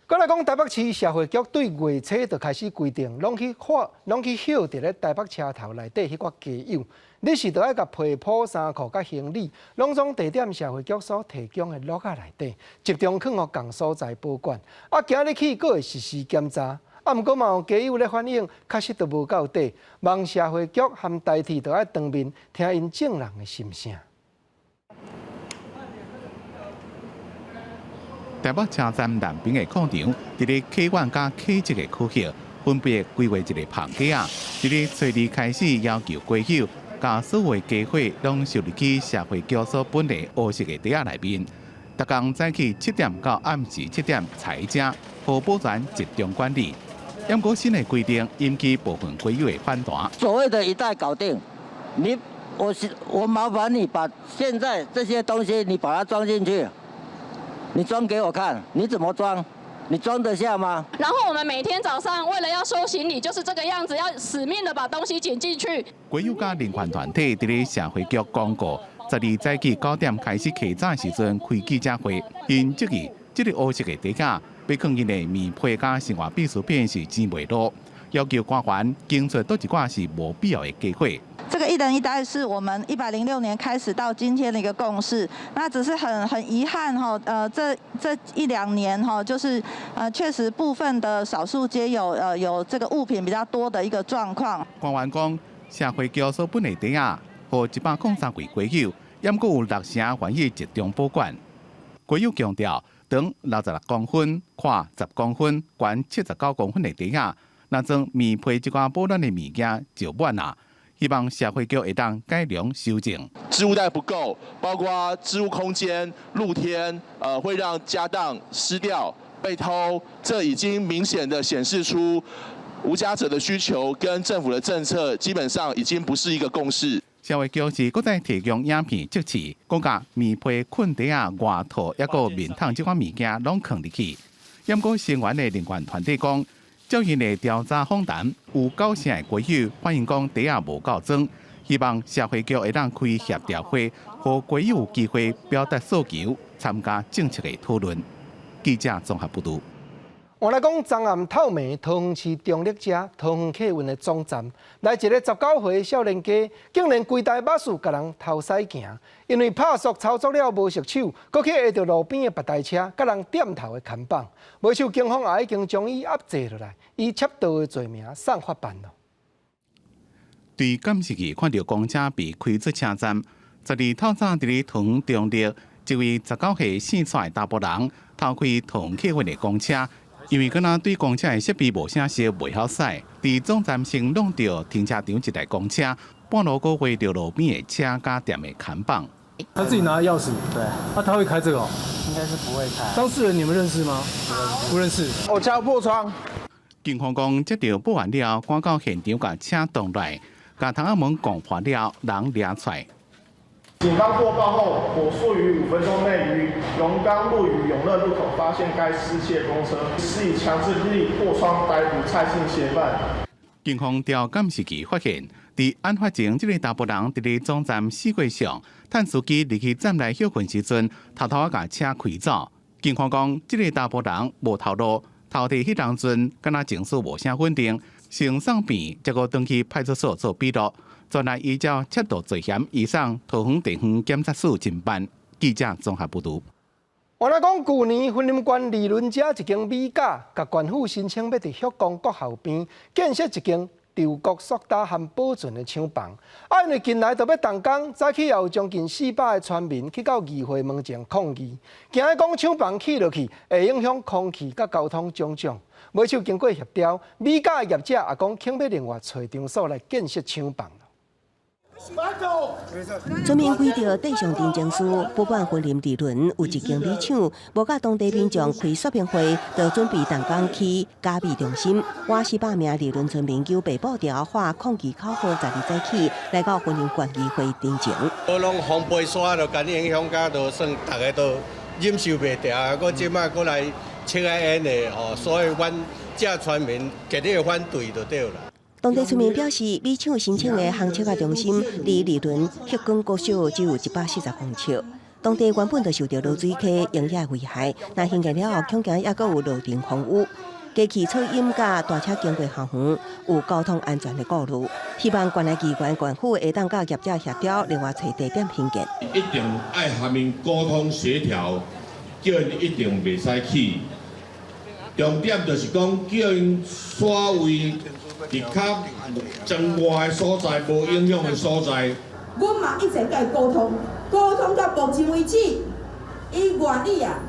閣來講，台北市社會局對月初就開始規定，攏去看，攏去歇佇咧台北車頭內底彼寡街友，你是著愛共被鋪、衫褲佮行李，攏總地點社會局所提供的橐仔內底，集中囥予仝所在保管。啊，今日起閣會實施檢查，啊，毋過嘛有街友咧反映，確實都無夠底，望社會局和台鐵都愛當面聽𪜶眾人的心聲。台北車站南邊的廣場，佇咧客運佮客捷的區域，分別規劃一个棚架仔。佇咧初二開始要求街友，共所有家伙攏收入去社會局所分的烏色的袋仔內面。逐工早起7點到暗時7點採摘，予保全集中管理。毋過新的規定引起部分街友的反彈。所謂的一袋搞定，你我是我麻煩你把現在這些東西你把它裝進去，你裝給我看，你怎麼裝？你裝得下嗎？然後我們每天早上為了要收行李，就是這個樣子，要死命的把東西撿進去。街友佮人權團體佇咧社會局公告，12早起9點開始起早時陣開記者會，𪜶質疑這个烏色的袋仔欲囥𪜶的棉被佮生活必需品是錢袂落，要求官員檢出佗一寡是無必要的加伙。這個一人一袋是我們106年開始到今天的一個共識，那只是很遺憾哈，這一兩年哈，就是確實部分的少數街友有這個物品比較多的一個狀況。官員講，社會局所分的袋仔，予103位街友，猶閣有六成願意集中保管。街友強調，長66公分、寬10公分、懸79公分的袋仔，若裝棉被這寡保暖的物件就滿啦。希望社會局會當改良修正。置物袋不夠，包括置物空間、露天，會讓家當濕掉、被偷，這已經明顯的顯示出無家者的需求跟政府的政策基本上已經不是一個共識。社會局是閣再提供影片測試，講共棉被、睏袋仔、外套，抑閣面桶這款物件攏囥入去。毋過聲援的人權團體講，照𪜶的調查訪談，有九成的街友反映講袋仔無夠裝，希望社會局會當開協調會，予街友有機會表達訴求，參加政策的討論。記者綜合報導。我來講，昨暗透暝，桃園市中壢遮桃園客運的總站，來一个19歲少年家，竟然規台巴士共人偷駛行，因為拍速操作了無熟手，閣去挨著路邊的別台車，共人點頭的牽綁。袂想警方也已經將伊壓制落來，以竊盜的罪名送法辦咯。對監視器看著公車被開出車站，12透早佇咧桃園中壢，一位19歲姓蔡的查埔人偷開桃園客運的公車。因為敢若對公車的設備無啥熟，袂曉駛，佇總站先挵著停車場一台公車，半路閣橫著路邊的車佮店的牽綁。他自己拿鑰匙，對，那他會開這個？應該是不會開。當事人你們認識嗎？不認識。我敲破窗。警方講，接著報案了，趕到現場共車擋來，共窗仔門摃破了，人掠出來。警方獲報後，火速於5分鐘內於榮岡路與永樂路口發現該失竊公車，施以強制力破窗逮捕蔡姓嫌犯。警方調監視器發現，佇案發前，這个查埔人佇咧總站四月上，趁司機入去站內歇睏時陣，偷偷共車開走。警方講，這个查埔人無頭路，偷提彼當陣，敢若情緒無啥穩定，先送病，才閣轉去派出所做筆錄。轉來依照竊盜罪嫌移送桃園地方檢察署偵辦。記者綜合報導。我來講，舊年雲林縣二崙遮一間米甲，共縣府申請欲佇旭光國校邊建設一間貯穀速打和保存的廠房。啊，因為近來都欲動工，早起也有將近400个村民去到議會門前抗議，驚講廠房起落去會影響空氣佮交通種種。尾手經過協調，米甲的業者也講肯欲另外揣場所來建設廠房。村民規著戴上陳情書，不滿雲林二崙有一間米廠，無共當地民眾開說明會，就準備動工起加米中心。倚400名二崙村民揪白布條喊抗議口號，12早起來到雲林縣議會陳情。我攏風飛沙都共你影響甲，都算逐个都忍受袂牢啊！閣這擺閣來切仔煙的吼，所以阮遮村民極力反對就對啦。當地村民表示，米廠申請的烘粟仔中心，離二崙旭光國小只有140公尺。當地原本就受著濁水溪營養危害，若興建了後，恐驚猶閣有落塵風雨，機器噪音佮大車經過校園，有交通安全的顧慮。希望縣內機關縣府會當佮業者協調，另外揣地點興建。一定愛和𪜶溝通協調，叫𪜶一定袂使去。重點就是講叫𪜶徙位佇較莊外的所在、無影響的所在。阮嘛一直共伊溝通，溝通到目前為止，伊願意啊，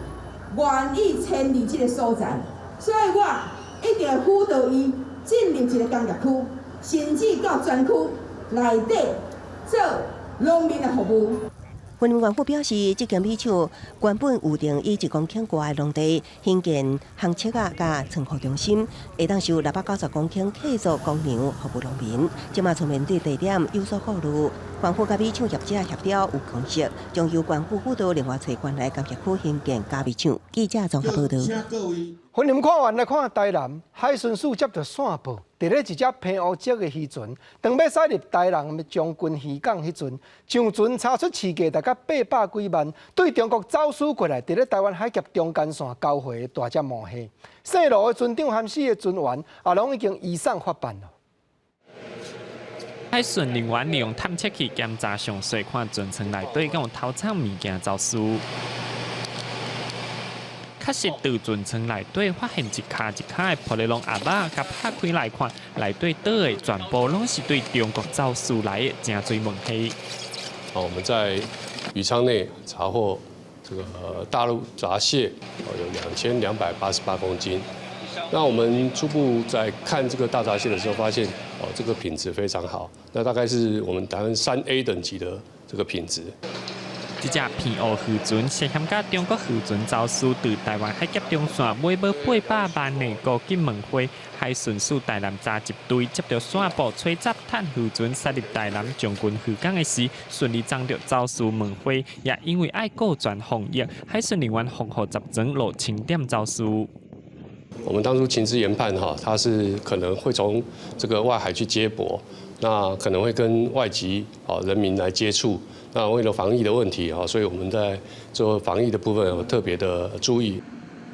願意遷離這个所在，所以我一定會輔導伊進入這个工業區，甚至到全區內底做農民的服務。雲林縣府表示，這間米廠原本預定以1公頃外的農地興建烘車仔佮倉庫中心，會當收690公頃契作公糧服務農民。這馬除面對地點有所顧慮，縣府佮米廠業者協調有共識，將由縣府輔導另外揣關來工業區興建加米廠。記者綜合報導。雲林看完來看台南海巡署接著線報，佇咧一隻偏烏色的漁船，當欲駛入台南的將軍漁港彼陣，上船查出市價大概800幾萬，對中國走私過來，佇咧台灣海峽中間線交匯的大隻毛蟹，姓羅的船長含四个船員，也攏已經移送法辦囉。海巡人員利用探測器檢查詳細，看船艙內底敢有偷藏物件走私。確實，佇船艙內底發現一跤一跤的玻璃籠盒仔，共拍開來看，內底倒的全部攏是對中國走私來的誠濟毛蟹。哦，我們在魚倉內查獲這個大陸閘蟹，有2288公斤。那我們初步在看這個大閘蟹的時候，發現哦，這個品質非常好，那大概是我們台灣3A 等級的這個品質。這隻偏烏漁船涉嫌佮中國漁船走私，佇台灣海峽中線買無800萬的高級毛蟹，海巡署台南查緝隊接著線報，吹查探漁船駛入台南將軍漁港的時，順利摠著走私毛蟹，也因為愛顧全防疫，海巡人員防護10船落清點走私。我們當初情資研判，哈，它是可能會從這個外海去接駁，那可能會跟外籍哦人民來接觸。那為了防疫的問題，哈，所以我們在做防疫的部分有特別的注意。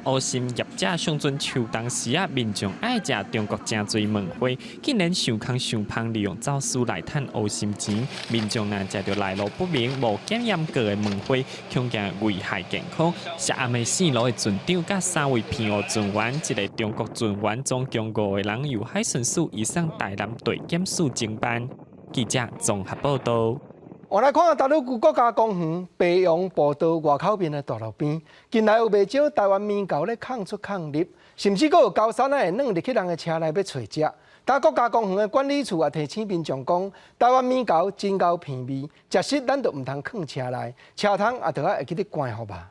烏心業者上陣秋冬時啊，民眾愛食中國誠濟毛蟹，竟然想空想芳利用走私來趁烏心錢。民眾若食著來路不明、無檢驗過的毛蟹，恐驚危害健康。涉案的姓羅的船長佮三位偏烏船員，一个中國船員，總共五個人，由海巡署移送台南地檢署偵辦。記者綜合報導。我來看大魯閣國家公園白楊步道外口面的大路邊，近來有袂少台灣獼猴咧空出空入，甚至閣有猴捎仔會鑽入去人的車內欲揣食。但國家公園的管理處也提醒民眾講，台灣獼猴真𠢕鼻味，食食咱就毋通囥車內，車窗也著愛會記得關予吧。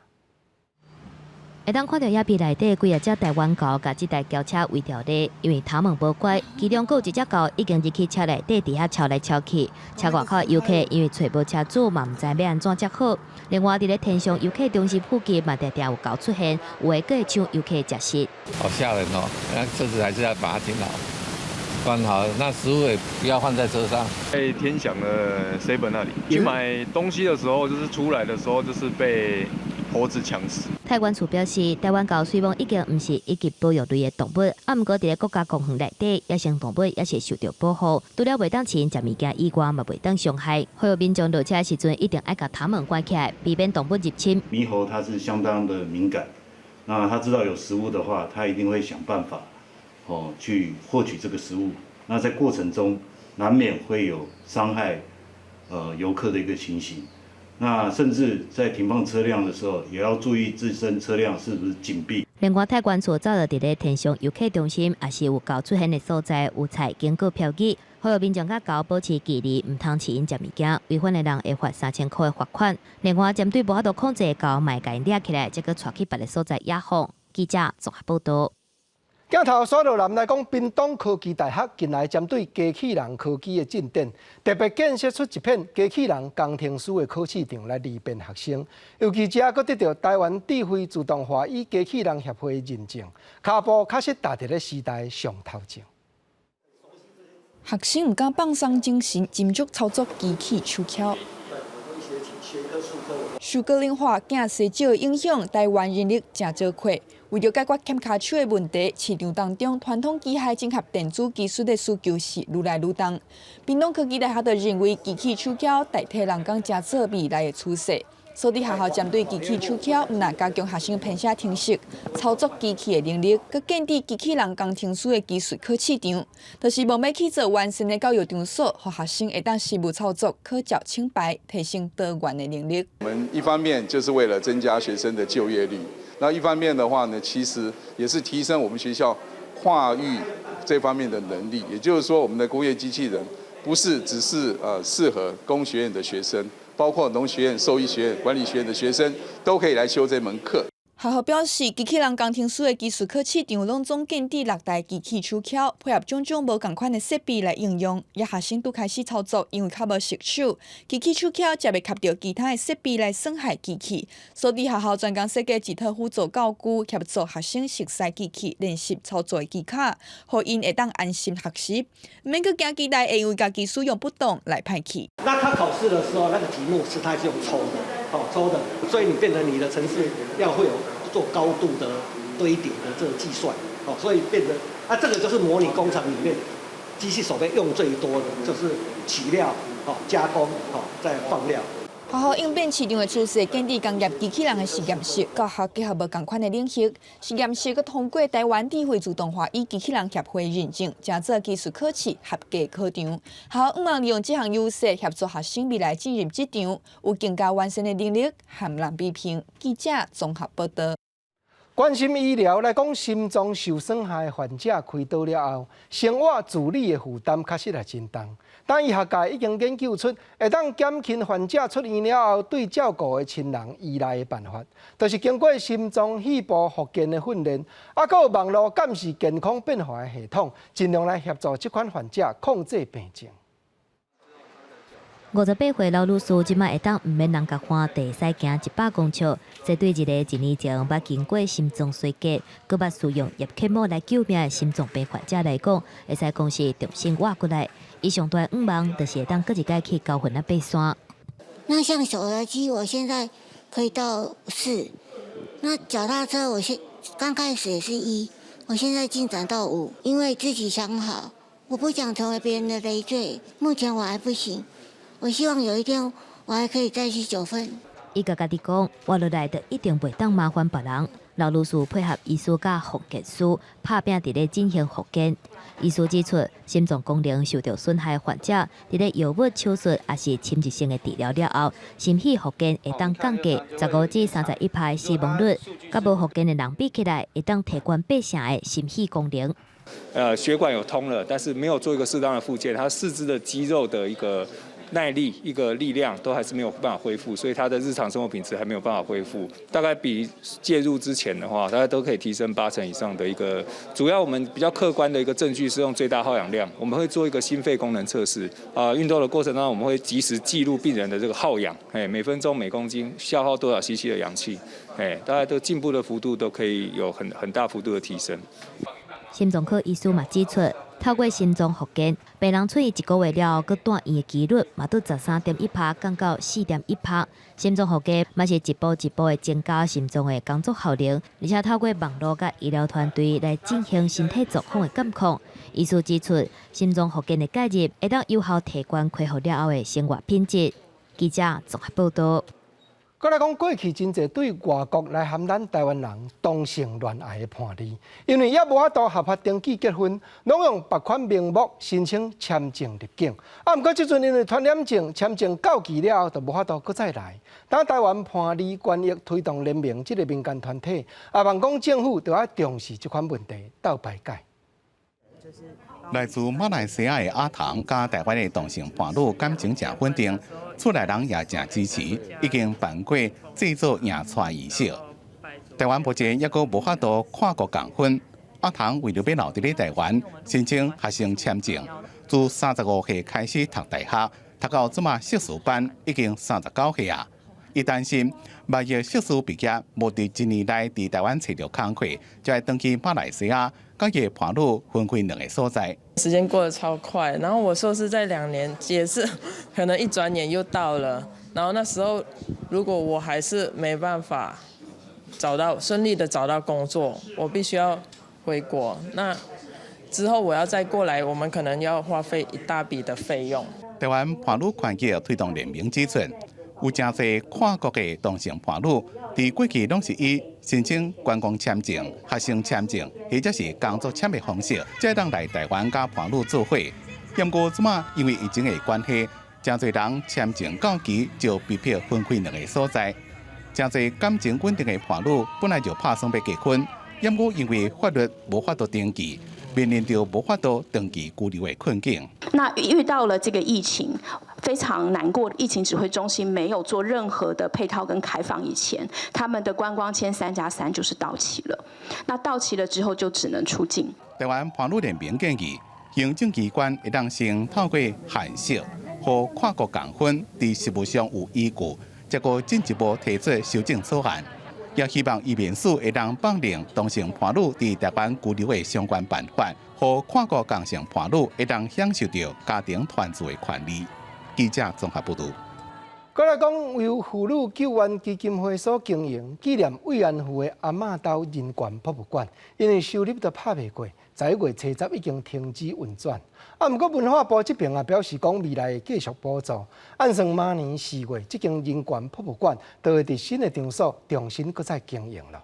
會當看著野埤內底幾若隻台灣猴，共這台轎車圍著咧，因為頭毛無乖，其中閣有一隻猴已經入去車內底，佇遐蹺來蹺去。車外口遊客因為揣無車主，嘛毋知欲按怎才好。另外，佇咧天祥遊客中心附近嘛，定定有猴出現，有的閣會搶遊客食食。好嚇人哦！那車子還是要把它停好，關好，那食物也不要放在車上。在天祥的 seven 那裡去買東西的時候，就是出來的時候，就是被猴子搶食。太管處表示，台灣猴雖罔已經毋是一級保育類的動物，啊，毋過佇咧國家公園內底，野生動物也是受著保護。除了袂當飼𪜶食物件以外，嘛袂當傷害。呼籲民眾落車時陣，一定愛共窗門關起來，避免動物入侵。獼猴它是相當的敏感，那它知道有食物的話，它一定會想辦法，哦，去獲取這個食物。那在過程中難免會有傷害，遊客的一個情形。那甚至在停放車輛的時候，也要注意自身車輛是不是緊閉。另外，太管處早就佇咧天祥遊客中心，也是有猴出現的所在，有掛警告標語，呼籲民眾佮猴保持距離，毋通飼𪜶食物件，違反的人會罰3000箍的罰款。另外，針對無法度控制的猴，嘛會共𪜶掠起來，才閣帶去別个所在野放。記者綜合報導。鏡頭紲落來講，屏東科技大學近來針對機器人科技的進展，特別建設出一片機器人工程師的考試場來利便學生。尤其這閣得著台灣智慧自動化與機器人協會認證，跤步確實踏佇咧時代上頭前。學生毋敢放鬆精神，斟酌操作機器手巧。受高齡化、囝生少的影響，台灣人力誠少缺。為著解決欠跤手的問題，市場當中傳統機械整合電子技術的需求是愈來愈重。屏東科技大學就認為，機器手梟代替人工誠做未來的趨勢。所以學校針對機器手巧，毋但加強學生編寫程式、操作機器的能力，閣建置機器人工程師的技術考試場，就是望欲去做完善的教育場所，予學生會當實務操作、考照清白，提升多元的能力。我們一方面就是為了增加學生的就業率，那一方面的話呢，其實也是提升我們學校跨域這方面的能力。也就是說，我們的工業機器人不是只是適合工學院的學生，包括農學院、獸醫學院、管理學院的學生都可以來修這門課。學校表示，機器人工程師的技術考試場攏總建置六台機器手巧，配合種種無仝款的設備來應用。也學生拄開始操作，因為較無熟手，機器手巧才袂磕著其他的設備來損害機器。所以學校專工設計一套輔助教具，協助學生熟悉機器、練習操作的技巧，予𪜶會當安心學習，毋免閣驚期待會因為家己使用不當來歹去。那他考試的時候，那個題目是他是用抽的，哦，抽的，所以你變成你的程式要會有做高度的堆疊的這個計算，哦，所以變成啊，這個就是模擬工廠裡面機器手臂用最多的，就是取料、哦加工、哦再放料。學校應變市場的趨勢，建置工業機器人的實驗室，教學結合無仝款的領域。實驗室閣通過台灣智慧自動化與機器人協會認證，成做技術考試合格考場。學校向望利用這項優勢，協助學生未來進入職場，有更加完善的能力，和人比拼。記者綜合報道。關心醫療來講，心臟受損害患者開刀了後，生活自理的負擔確實也真重。但醫學界已經研究出會當減輕患者出院了後對照顧的親人依賴的辦法，就是經過心臟肺部復健的訓練，啊，閣有網路監視健康變化的系統，盡量來協助這款患者控制病情。58歲老女士這擺會當毋免人共牽，就會使行100公尺。這對一個一年前捌經過心臟衰竭，閣捌使用葉克膜來救命的心臟病患者來講，會使講是重新活過來。伊上大願望就是會當閣一擺去高園仔爬山。那像手扶梯，我現在可以到4，那腳踏車我現剛開始也是1，我現在進展到5，因為自己想好，我不想成為別人的累贅。目前我還不行。我希望有一天我還可以再去九份。伊共家己講，活落來就一定袂當麻煩別人。老女士配合醫師佮復健師拍拚佇咧進行復健。醫師指出，心臟功能受著損害患者，佇咧藥物、手術抑是侵入性的治療了後，心肺復健會當降低15至31%的死亡率，佮無復健的人比起來，會當提懸八成的心肺功能。血管有通了，但是沒有做一個適當的復健，他四肢的肌肉的一個耐力、一個力量都還是沒有辦法恢復，所以他的日常生活品質還沒有辦法恢復。大概比介入之前的話，大概都可以提升8成以上的一個。主要我們比較客觀的一個證據是用最大耗氧量，我們會做一個心肺功能測試。啊，運動的過程當中，我們會及時記錄病人的這個耗氧，哎，每分鐘每公斤消耗多少 CC 的氧氣，哎，大概都進步的幅度都可以有很大幅度的提升。心臟科醫師嘛指出，透過心臟復健，病人出院一個月了後，閣住院的幾率嘛，對13.1%降到4.1%。心臟復健嘛是一步一步的增加心臟的工作效能，而且透過網路佮醫療團隊來進行身體狀況的監控。醫師指出，心臟復健的介入會當有效提懸恢復了後的生活品質。記者綜合報道。閣來講，過去真濟對外國來含咱台灣人同性戀愛的叛離，因為猶無法度合法登記結婚，攏用別款名目申請簽證入境。啊，毋過這陣因為傳染症簽證到期了後，就無法度閣再來。當台灣叛離權益推動聯盟這個民間團體，也望講政府著愛重視這款問題，鬥排解。來自馬來西亞的阿唐佮台灣的同性伴侶感情誠穩定，厝內人也誠支持，已經辦過製作迎娶儀式。台灣目前猶閣無法度跨國共婚，阿唐為著欲留佇咧台灣，申請學生簽證，自35歲開始讀大學，讀到這馬碩士班已經39歲啊。伊擔心，萬一碩士畢業無佇一年內佇台灣揣著工課，就愛轉去馬來西亞，佮伊伴侶分開兩个所在。時間過得超快，然後我碩士在2年，也是可能一轉眼又到了。然後那時候，如果我還是沒辦法找到順利的找到工作，我必須要回國。那之後我要再過來，我們可能要花費一大筆的費用。台灣伴侶權益推動聯盟指出，有誠濟跨國的同性伴侶，佇過去攏是以申請觀光簽證、學生簽證或者是工作簽的方式，才會當來台灣佮伴侶做伙。毋過這馬因為疫情的關係，誠濟人簽證到期就被迫分開兩个所在。誠濟感情穩定的伴侶本來就拍算欲結婚，毋過因為法律無法度登記，面臨著無法度長期居留的困境。那遇到了這個疫情，非常難過。疫情指揮中心沒有做任何的配套跟開放，以前他們的觀光簽3加3就是到期了。那到期了之後就只能出境。台灣伴侶聯盟建議，行政機關會當先透過函釋，予跨國共婚佇實務上有依據，才閣進一步提出修正草案，也希望移民署會當放寬同性伴侶佇台灣居留的相關辦法，予跨國同性伴侶會當享受著家庭團聚的權利。記者綜合報導。閣來講，由婦女救援基金會所經營、紀念慰安婦的阿嬤兜人權博物館，因為收入都拍袂過，11月初十已經停止運轉。啊，毋過文化部這邊也表示講，未來會繼續補助。按算明年4月，這間人權博物館就會佇新的場所重新閣再經營了。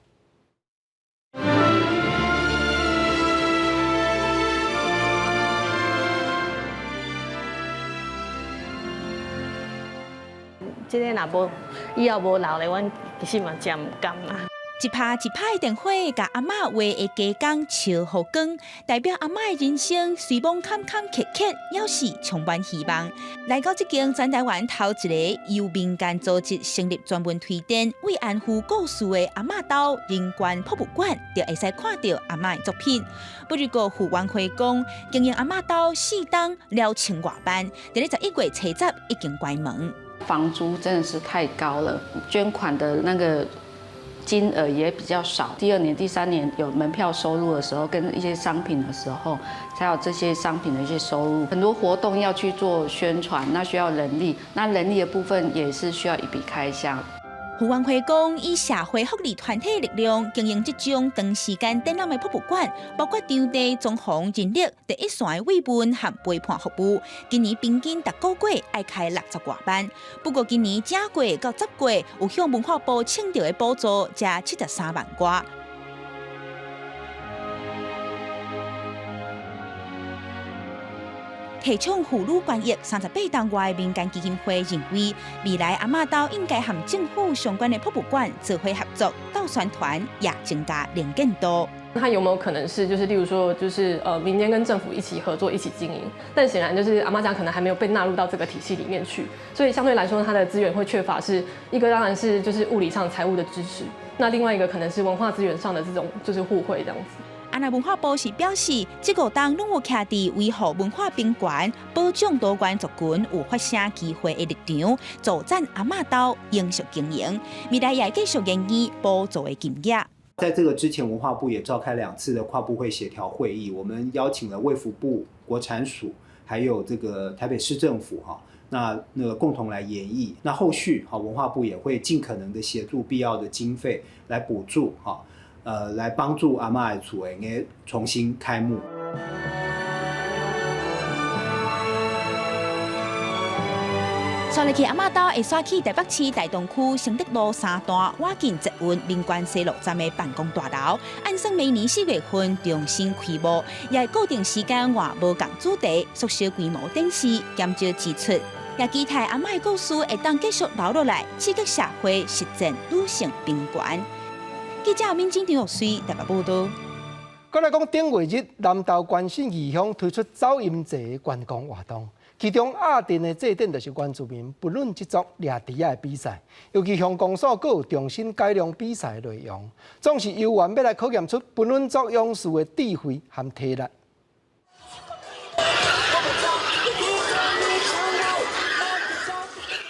這个若無以後無留咧，阮其實嘛誠毋甘啦。一拍一拍的電火，共阿嬤畫的雞公笑予光，代表阿嬤的人生雖罔坎坎坷坷，猶是充滿希望。來到這間全台灣頭一个由民間組織成立專門推展慰安婦故事的阿嬤兜人權博物館，就會使看著阿嬤的作品。不過傅園會講，經營阿嬤兜四冬了千外萬，佇咧11月初十已經關門。房租真的是太高了，捐款的那個金額也比較少。第二年、第三年有門票收入的時候，跟一些商品的時候，才有這些商品的一些收入。很多活動要去做宣傳，那需要人力，那人力的部分也是需要一筆開銷。傅園會講，以社會福利團體的力量經營這種長時間展覽的博物館，包括場地、裝潢、人力、第一線的慰問和陪伴服務。今年平均逐个月愛開60外萬，不過今年正月到10月有向文化部請著的補助，才73萬外。提倡婦女權益38冬外的民間基金會認為，未來阿嬤兜應該和政府相關的博物館做伙合作，鬥宣傳也增加能見度。它有沒有可能是，就是例如說，就是民間跟政府一起合作，一起經營？但顯然就是阿嬤家可能還沒有被納入到這個體系裡面去，所以相對來說，它的資源會缺乏。是一個當然是就是物理上財務的支持，那另外一個可能是文化資源上的這種就是互惠這樣子。啊，那文化部是表示，這五冬攏有徛佇維護文化平權、保障多元族群有發聲機會的立場，助贊阿嬤兜永續經營，未來也會繼續研議補助的金額。在這個之前，文化部也召開2次的跨部會協調會議，我們邀請了衛福部、國產署，還有這個台北市政府，哈，那個共同來研議。那後續，哈，文化部也會盡可能的協助必要的經費來補助，哈。來幫助阿嬤的厝會重新開幕。帶入去阿嬤兜會徙去台北市大同區承德路3段倚近捷運民權西路站的辦公大樓，按算明年4月份重新開幕，也會固定時間換無仝主題，縮小規模展示，減少支出。也期待阿嬤的故事會當繼續留落來，刺激社會實踐女性平權。記者敏晶、張玉水台北報導。閣來講，頂月日南投關信義鄉推出走音節的觀光活動，其中壓陣的祭典就是原住民不論制作掠豬仔的比賽，尤其鄉公所閣有重新改良比賽的內容，總是猶原欲來考驗出布倫族勇士的智慧和體力。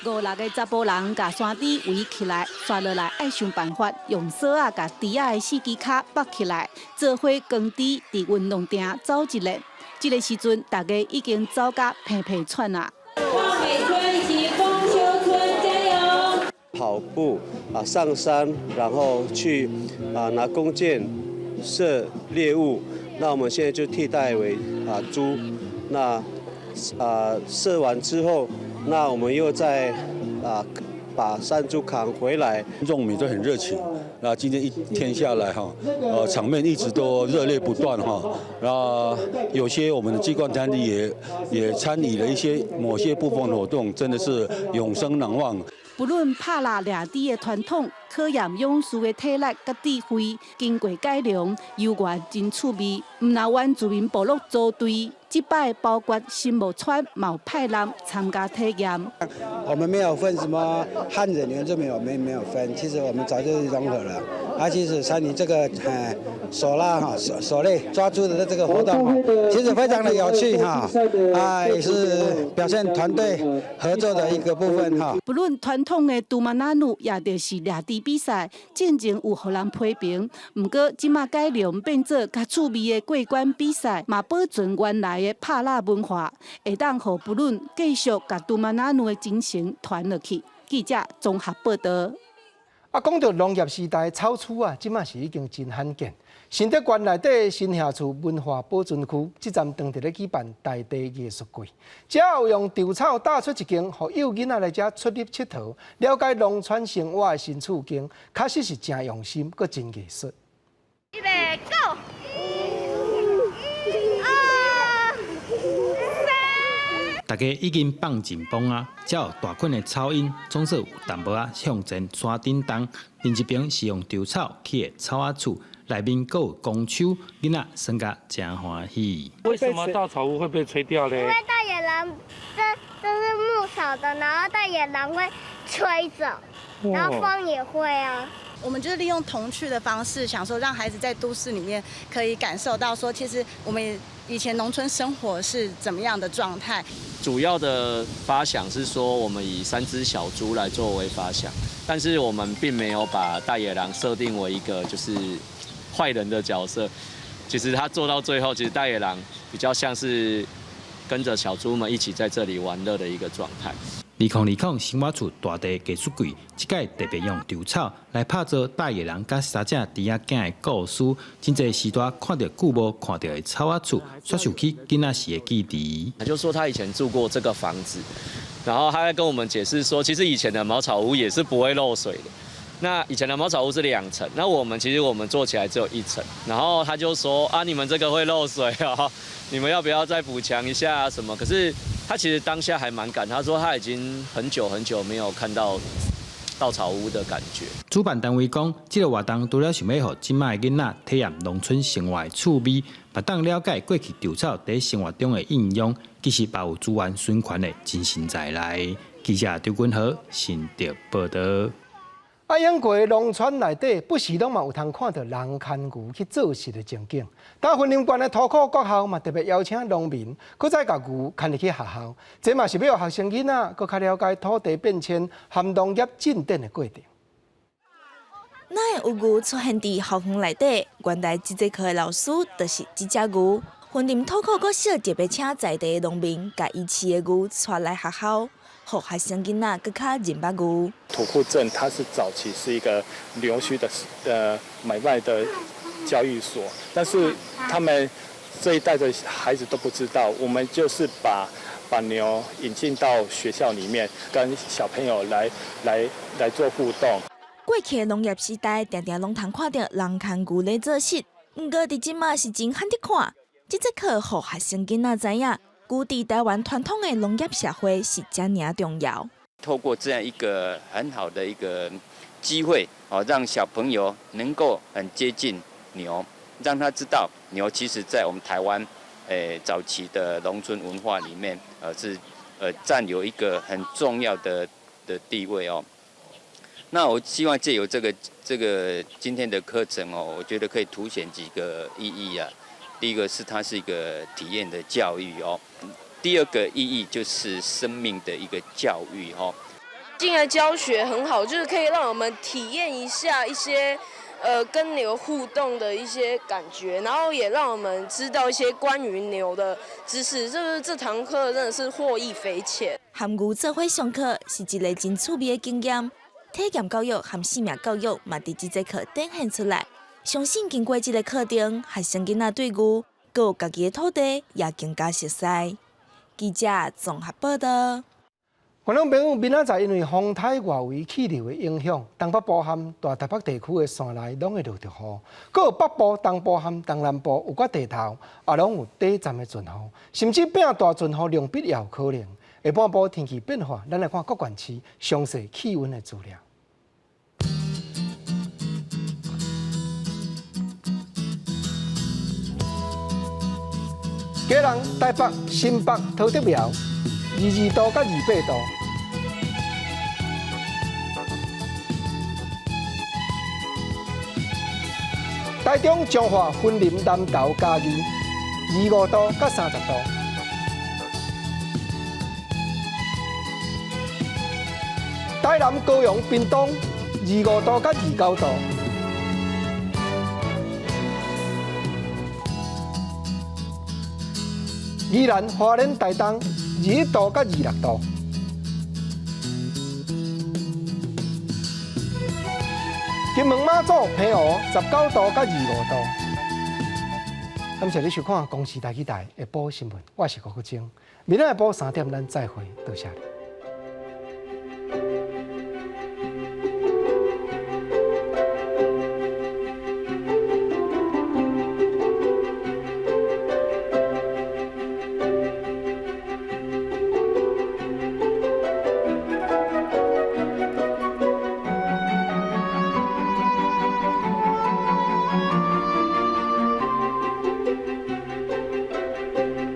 五六个查埔人共山豬圍起來，紲落來愛想辦法用索仔共豬仔的四支跤縛起來，做伙扛豬佇運動場走一輪。這个時陣，大家已經走甲鼻鼻喘啦。望美村以及豐丘村加油！跑步啊，上山，然後去啊拿弓箭射獵物。那我們現在就替代為啊豬。那啊射完之後，那我們又再啊把山豬扛回來。眾民都很熱情，那今天一天下來哈，場面一直都熱烈不斷哈。那有些我們的機關團體也參與了一些某些部分活動，真的是永生難忘。不論拍獵獵豬的傳統，考驗勇士的體力佮智慧，經過改良，猶原真趣味。毋但原住民部落組隊，這擺包括新木村嘛有派人參加體驗。我們沒有分什麼漢人、原住民，我們沒有分。其實我們早就融合了。啊，其實參與這個手拉哈手手獵抓豬的這個活動，其實非常的有趣哈。啊，也是表現團隊合作的一個部分哈。不論傳統的杜馬納努，也就是獵豬比賽，進前有予人批評。毋過這馬改良變做較趣味的過關比賽，嘛保存原來的拍獵文化，會當予不論繼續共杜馬納努的精神傳落去。記者綜合報道。啊，講到農業時代草厝啊，這馬是已經真罕見。新竹縣內底新協厝文化保存區，這站當佇咧舉辦大地藝術季，遮有用稻草搭出一間，予幼囡仔來遮出入𨑨迌，了解農村生活的新處境，確實是誠用心，閣真藝術。預備，Go！一、二、三。大家已經放進風啊，才有大捆的草𪜶，總算有淡薄仔向前山頂動。另一邊是用稻草起的草仔厝，內面閣有公手，囡仔耍甲誠歡喜。為什麼稻草屋會被吹掉呢？因為大野狼，這是木頭的，然後大野狼會吹走，然後風也會啊。我們就是利用童趣的方式，想說讓孩子在都市裡面可以感受到，說其實我們以前農村生活是怎麼樣的狀態。主要的發想是說，我們以三隻小豬來作為發想，但是我們並沒有把大野狼設定為一個就是壞人的角色。其實他做到最後，其實大野狼比較像是跟着小豬們一起在這裡玩樂的一個狀態。2020新活厝大地藝術季，這擺特別用稻草來拍造大野狼佮三隻豬仔囝的故事。真濟時代看著久無看著的草仔厝，煞想起囡仔時的記憶。他就說他以前住過這個房子，然後他在跟我們解釋說，其實以前的茅草屋也是不會漏水的。那以前的茅草屋是兩層，那我們其實我們做起來只有一層。然後他就說啊，你們這個會漏水哦，你們要不要再補強一下什麼？可是他其實當下還蠻感，他說他已經很久很久沒有看到稻草屋的感覺。主辦單位講，這個活動除了想欲予這馬的囡仔體驗農村生活的趣味，嘛當了解過去稻草佇生活中的應用，其實嘛有資源循環的精神在內。記者張君和新竹報道。啊，英國農村內底不時攏嘛有通看著人牽牛去做穡的情景。但雲林縣的塗埔國校嘛特別邀請農民，閣再共牛牽入去學校，這嘛是欲予學生囡仔閣較了解土地變遷和農業進展的過程。哪會有牛出現佇校園內底？原來這節課的老師就是這隻牛。雲林塗埔國小特別請在地的農民，共伊飼的牛帶來學校。予學生囡仔閣較認捌牛。塗埔鎮它是早期是一個牛墟的買賣的交易所，但是他們這一代的孩子都不知道，我們就是把牛引進到學校裡面，跟小朋友來做互動。過去農業時代，定定攏通看著人牽牛咧做穡，毋過佇這馬是真罕得看。這節課予學生囡仔知影，牛佇台灣傳統的農業社會是遮爾重要。透過這樣一個很好的一個機會，哦，讓小朋友能夠很接近牛，讓他知道牛其實在我們台灣，早期的農村文化裡面，是佔有一個很重要的地位哦。那我希望借由這個今天的課程哦，我覺得可以凸顯幾個意義啊。第一個是它是一個體驗的教育哦，第二個意義就是生命的一個教育哦。進來教學很好，就是可以讓我們體驗一下一些跟牛互動的一些感覺，然後也讓我們知道一些關於牛的知識。就是這堂課真的是獲益匪淺。和牛做伙上課是一個真趣味的經驗，體驗教育和生命教育嘛，佇這節課展現出來。相信經過這個課程，學生囡仔對牛，閣有家己的土地也更加熟悉。記者綜合報道。觀眾朋友，明仔載因為風颱外圍氣流的影響，東北部和大台北地區的山內攏會落著雨，閣有北部、東部和東南部有寡地頭也攏有短暫的陣雨，甚至變大陣雨量比也有可能。下半晡天氣變化，咱來看各縣市詳細氣溫的資料。基隆、台北、新北、桃竹苗，22度到28度。台中、彰化、雲林、南投、嘉義，25度到30度。台南、高雄、屏東，25度到29度。宜蘭、花蓮、台東，21度到26度。金門、馬祖、澎湖，19度到25度。感謝你收看《公視台語台》下晡新聞，我是郭國晶。明仔下晡3點，咱再會，多謝你。